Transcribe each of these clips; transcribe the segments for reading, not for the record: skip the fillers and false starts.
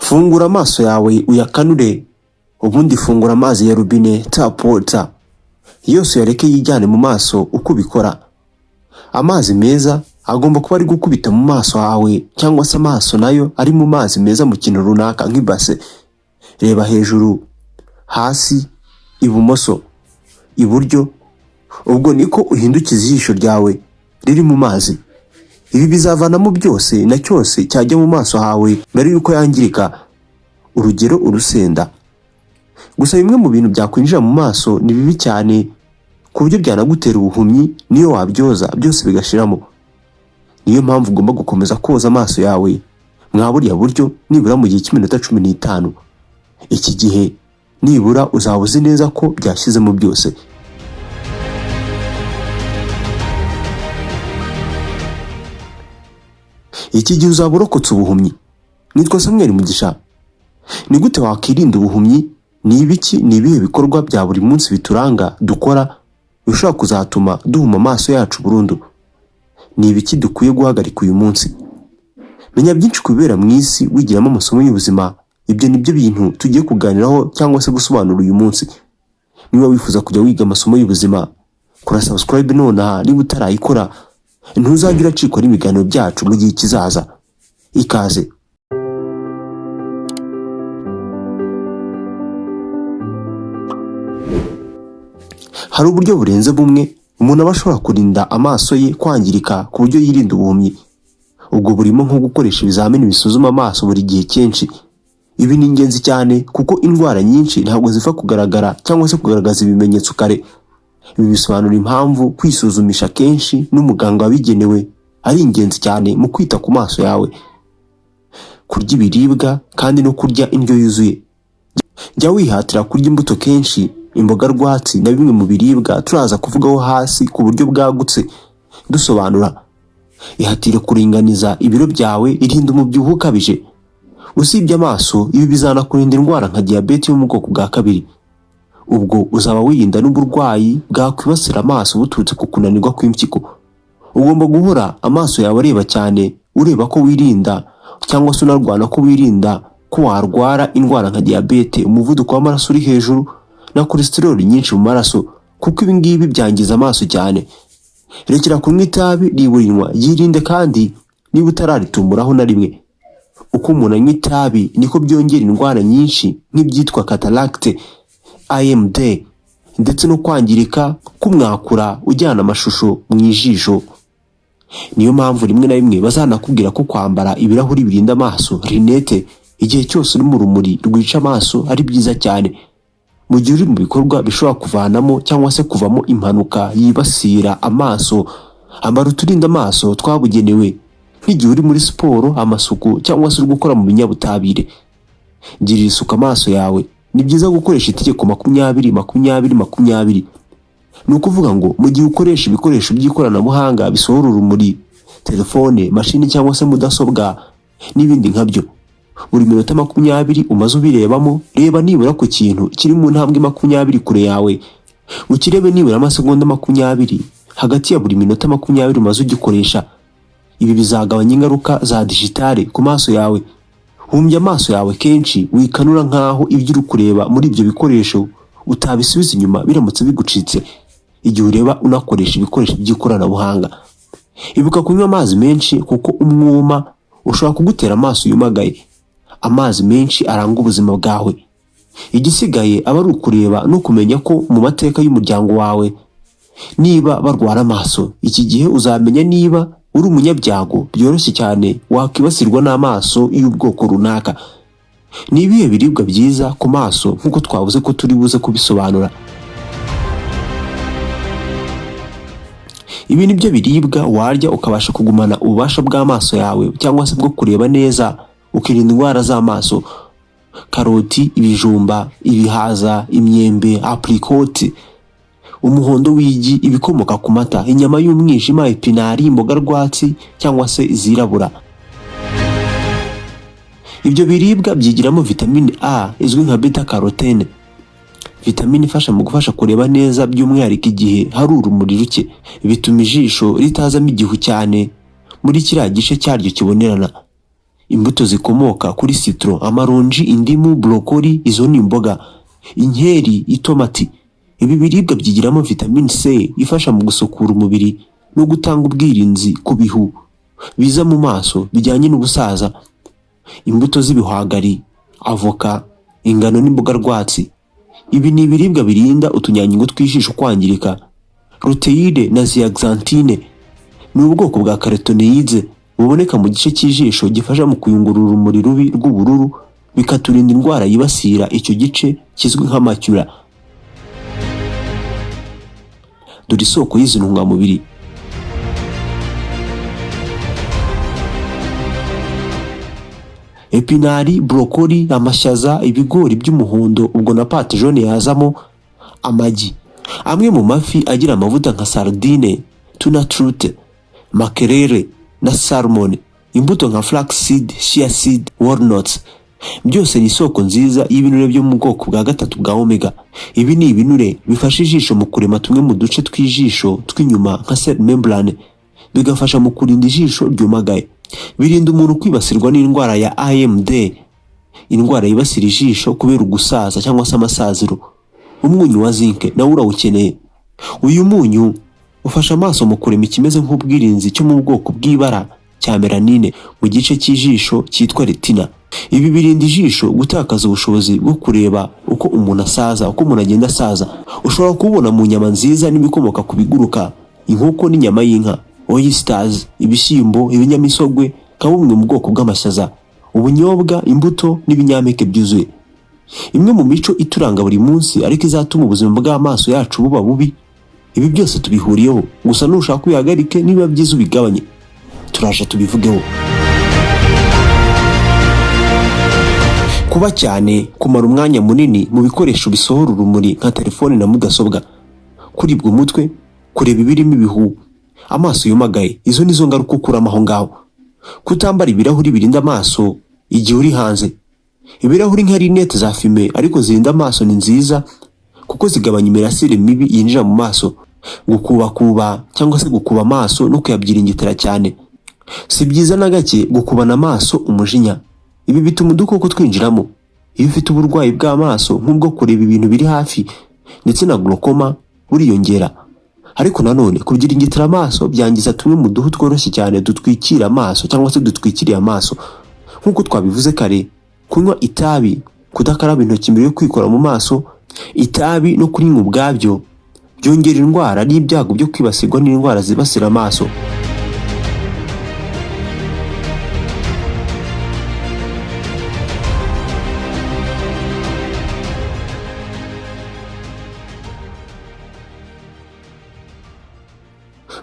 Fungura amaso yawe uyakanure, ubundi fungura amazi ya robine, tap water, yose uyareke yijyane mu maso uko ubikora. Amazi meza agomba kuba ari gukubita mu maso hawe, cyangwa se amaso nayo ari mu mazi meza mu kintu runaka nk'ibase. Reba hejuru, hasi, ibumoso, iburyo, ubwo niko uhindukiza ijisho ryawe riri mu mazi. Ibi bizavanamo byose na cyose cyajya mu maso hawe mbere y'uko yangirika, urugero urusenda. Gusa bimwe mu bintu byakwinjira mu maso ni bibi cyane ku buryo byanagutera ubuhumyi niyo wabyoza byose bigashiramo. Niyo mpamvu ugomba gukomeza koza amaso yawe mwa buriya buryo nibura mu gihe cy'iminota 15. Iki gihe nibura uzaba uzi neza ko byashyizemo byose. Iki gihe uzaba urokotse ubuhumyi. Nitwa Samuel Mugisha. Ni gute wakwirinda ubuhumyi? Ni ibiki, ni ibihe bikorwa bya buri munsi bituranga dukora bishobora kuzatuma duhuma amaso yacu burundu? Ni ibiki dukwiye guhagarika uyu munsi? Menya byinshi ku bibera mu isi wigiramo amasomo y'ubuzima. Ibyo ni byo bintu tugiye kuganiraho cyangwa se gusobanura uyu munsi. Niba wifuza kujya wiga amasomo y'ubuzima, kora subscribe nonaha niba utarayikora, ntuzajya uracikwa n'ibiganiro byacu mu gihe kizaza. Ikaze. Hari uburyo burenze bumwe umuntu aba ashobora kurinda amaso ye kwangirika ku buryo yirinda ubuhumyi. Ubwo burimo nko gukoresha ibizamini bisuzuma amaso buri gihe kenshi. Ibi ni ingenzi cyane kuko indwara nyinshi ntabwo zipfa kugaragara cyangwa se kugaragaza ibimenyetso kare. Ibi bisobanura impamvu kwisuzumisha kenshi n'umuganga wabigenewe ari ingenzi cyane mu kwita ku maso yawe. Kurya ibiribwa kandi no kurya indyo yuzuye. Jya wihatira kurya imbuto kenshi, imboga rwatsi na bimwe mu biribwa turaza kuvugaho hasi ku buryo bwagutse dusobanura. Ihatire kuringaniza ibiro byawe, irinde umubyibuho ukabije. Usibye amaso, ibi bizanakurinda indwara nka diyabete yo mu bwoko bwa kabiri. Ubwo uzaba wirinda n'uburwayi bwakwibasira amaso buturutse ku kunanirwa kw'impyiko. Ugomba guhora amaso yawe areba cyane, ureba ko wirinda cyangwa se unarwana ko wirinda ko warwara indwara nka diyabete, umuvuduko w'amaraso uri hejuru na cholesterol nyinshi mu maraso, kuko ibi ngibi byangiza amaso cyane. Rekera kunywa itabi niba urinywa, yirinde kandi niba utararitumuraho na rimwe. Uko umuntu anywa itabi niko byongera indwara nyinshi nk'ibyitwa cataracte, AMD ndetse no kwangirika k'umwakura ujyana amashusho mu ijisho. Niyo mpamvu rimwe na rimwe bazanakubwira ko kwambara ibirahuri birinda amaso, rinete, igihe cyose uri mu rumuri rwica amaso ari byiza cyane. Mu gihe uri mu bikorwa bishobora kuvanamo cyangwa se kuvamo impanuka yibasira amaso, ambara uturinda amaso twabugenewe nk'igihe uri muri siporo, amasuku cyangwa se uri gukora mu binyabutabire. Girira isuku amaso yawe. Ni byiza gukoresha itegeko 20 20 20. Ni ukuvuga ngo mu gihe ukoresha ibikoresho by'ikoranabuhanga bisohora urumuri, telefone, mashini cyangwa se mudasobwa n'ibindi nkabyo, buri minota 20 umaze ubirebamo, reba nibura ku kintu kiri mu ntambwe 20 kure yawe, ukirebe nibura amasegonda 20 hagati ya buri minota 20 umaze ugikoresha. Ibi bizagabanya ingaruka za digitale ku maso yawe. Humbya amaso yawe kenshi, wikanura nk'aho ibyo uri kureba muri ibyo bikoresho utabisubiza inyuma biramutse bigucitse igihe ureba unakoresha ibikoresho by'ikoranabuhanga. Ibuka kunywa amazi menshi kuko umwuma ushobora kugutera amaso yumagaye. Amazi menshi aranga ubuzima bwawe. Igisigaye aba ari ukureba no kumenya ko mu mateka y'umuryango wawe niba barwara amaso. Iki gihe uzamenya niba uri umunyabyago byoroshye cyane wakwibasirwa n'amaso y'ubwoko runaka. Ni ibihe biribwa byiza ku maso nk'uko twavuze ko turi buze kubisobanura? Ibi ni byo biribwa warya ukabasha kugumana ububasha bw'amaso yawe cyangwa se bwo kureba neza, ukirinda indwara z'amaso. Karoti, ibijumba, ibihaza, imyembe, aprikoti, umuhondo w'igi, ibikomoka ku mata, inyama y'umwijima, epinari, imboga rwatsi cyangwa se izirabura. Ibyo biribwa byigiramo vitamini A izwi nka beta carotene, vitamini ifasha mu gufasha kureba neza by'umwihariko igihe hari urumuri ruke. Bituma ijisho ritazamo igihu cyane muri kiriya gice cyaryo kibonerana. Imbuto zikomoka kuri citron, amaronji, indimu, brokoli, izo ni imboga, inkeri, itomati. Ibi biribwa byigiramo vitamine C ifasha mu gusukura umubiri no gutanga ubwirinzi ku bihu biza mu maso bijyanye n'ubusaza. Imbuto z'ibihwagari, avoka, ingano n'imboga rwatsi. Ibi ni ibiribwa birinda utunyangingo tw'ijisho kwangirika. Lutéine na zeaxanthine ni ubwoko bwa carotenoids buboneka mu gice cy'ijisho gifasha mu kuyungurura urumuri rubi rw'ubururu, bikaturinda indwara yibasira icyo gice kizwi nka macula. Dore isoko y'izi ntungamubiri. Epinari, brokoli, amashaza, ibigori by'umuhondo, ubwo na pâte jaune yazamo, amagi. Amwe mu mafi agira amavuta nka sardine, tuna, trout, mackerel na salmon. Imbuto nka flaxseed, chia seed, walnuts. Byose ni isoko nziza y'ibinure byo mu bwoko bwa gatatu bwa omega. Ibi ni ibinure bifasha ijisho mu kurema tumwe mu duce tw'ijisho tw'inyuma nka cell membrane, bigafasha mu kurinda ijisho ryumagaye. Birinda umuntu kwibasirwa n'indwara ya AMD, indwara yibasira ijisho kubera ugusaza cyangwa se amasaziro. Umunyu wa zinc nawo urawukeneye. Uyu munyu ufasha amaso mu kurema ikimeze nk'ubwirinzi cyo mu bwoko bw'ibara cya melanine mu gice cy'ijisho cyitwa retina. Ibi birinda ijisho gutakaza ubushobozi bwo kureba uko umuntu asaza, uko umuntu agenda asaza. Ushobora kuwubona mu nyama nziza n'ibikomoka ku biguruka, inkoko n'inyama y'inka, oysters, ibishyimbo, ibinyamisogwe nka bumwe mu bwoko bw'amashaza, ubunyobwa, imbuto n'ibinyampeke byuzuye. Imwe mu mico ituranga buri munsi ariko izatuma ubuzima bw'amaso yacu buba bubi. Ibi byose tubihuriyeho, gusa nushaka ubihagarike, niba byiza ubigabanye. Turaje tubivugeho. Kuba cyane kumara umwanya munini mu bikoresho bisohora urumuri nka telefone na mudasobwa, kuribwa umutwe, kureba ibirimo ibihu, amaso yumagaye, izo nizo ngaruka ukuramo aho ngaho. Kutambara ibirahuri birinda amaso igihe uri hanze. Ibirahuri nka lunettes za fumé ariko zirinda amaso ni nziza kuko zigabanya imirasire mibi yinjira mu maso. Gukubakuba cyangwa se gukuba amaso no kuyabyiringitira cyane. Si byiza na gake gukubana amaso umujinya. Ibi bituma udukoko twinjiramo. Iyo ufite uburwayi bw'amaso nk'ubwo kureba ibintu biri hafi ndetse na glaucoma buriyongera. Ariko nanone kubyiringitira amaso byangiza tumwe mu duhu tworoshye cyane dutwikira amaso cyangwa se dutwikiriye amaso. Nk'uko twabivuze kare, kunywa itabi, kudakaraba intoki mbere yo kwikora mu maso, itabi no kurinywa ubwabyo byongera indwara n'ibyago byo kwibasirwa n'indwara zibasira amaso.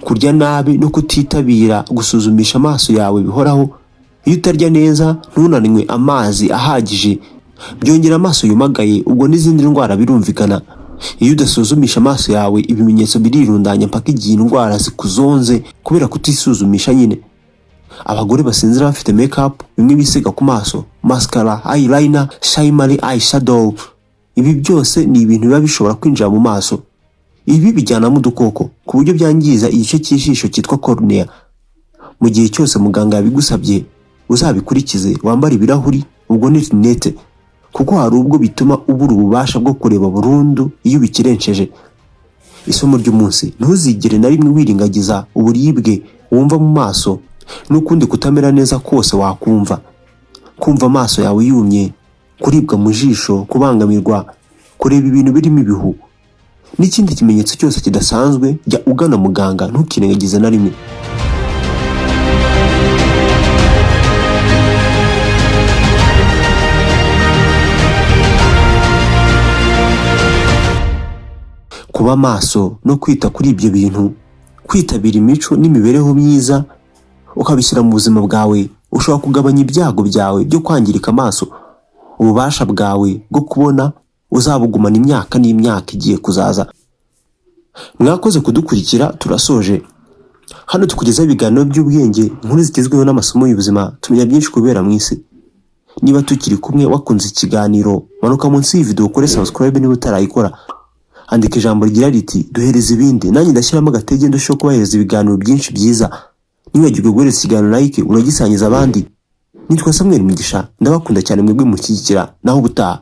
Kurya nabi no kutitabira gusuzumisha amaso yawe bihoraho. Iyo utarya neza, ntunanywe amazi ahagije, byongera amaso yumagaye, ubwo n'izindi ndwara birumvikana. Iyo udasuzumisha amaso yawe, ibimenyetso birirundanya mpaka igihe indwara zikuzonze kubera kutisuzumisha nyine. Abagore basinzira bafite make-up, bimwe bisiga ku maso, mascara, eyeliner, shimmery eyeshadow, ibi byose ni ibintu biba bishobora kwinjira mu maso. Ibi bijyanamo udukoko ku buryo byangiza igice cy'ijisho cyitwa cornea. Mu gihe cyose muganga yabigusabye, uzabikurikize, wambare ibirahuri, ubwo ni lunette, kuko hari ubwo bituma ubura ububasha bwo kureba burundu iyo ubikerenceje. Isomo ry'umunsi: ntuzigere na rimwe wirengagiza uburibwe wumva mu maso n'ukundi kutamera neza kose wakumva. Kumva amaso yawe yumye, kuribwa mu jisho, kubangamirwa, kureba ibintu birimo ibihu n'ikindi kimenyetso cyose kidasanzwe, jya ugana muganga, ntukirengagize na rimwe. Kuba maso no kwita kuri ibyo bintu, kwitabira imico n'imibereho myiza ukabishyira mu buzima bwawe, ushobora kugabanya ibyago byawe byo kwangirika amaso. Ububasha bwawe bwo kubona uzabugumana imyaka n'imyaka igiye kuzaza. Mwakoze kudukurikira, turasoje. Hano tukugezaho ibiganiro by'ubwenge, inkuru zigezweho n'amasomo y'ubuzima, tumenya byinshi kubera mu isi. Niba tukiri kumwe, wakunze ikiganiro, manuka munsi y'iyi video ukore subscribe niba utarayikora. Andika ijambo rigira riti "Duhereze ibindi", nanjye ndashyiramo agatege ndusheho kubahereza ibiganiro byinshi byiza. Ntiwibagirwe guhereza ikiganiro like, unagisangiza abandi. Nitwa Samuel Mugisha, ndabakunda cyane mwebwe mushyigikira. Naho ubutaha.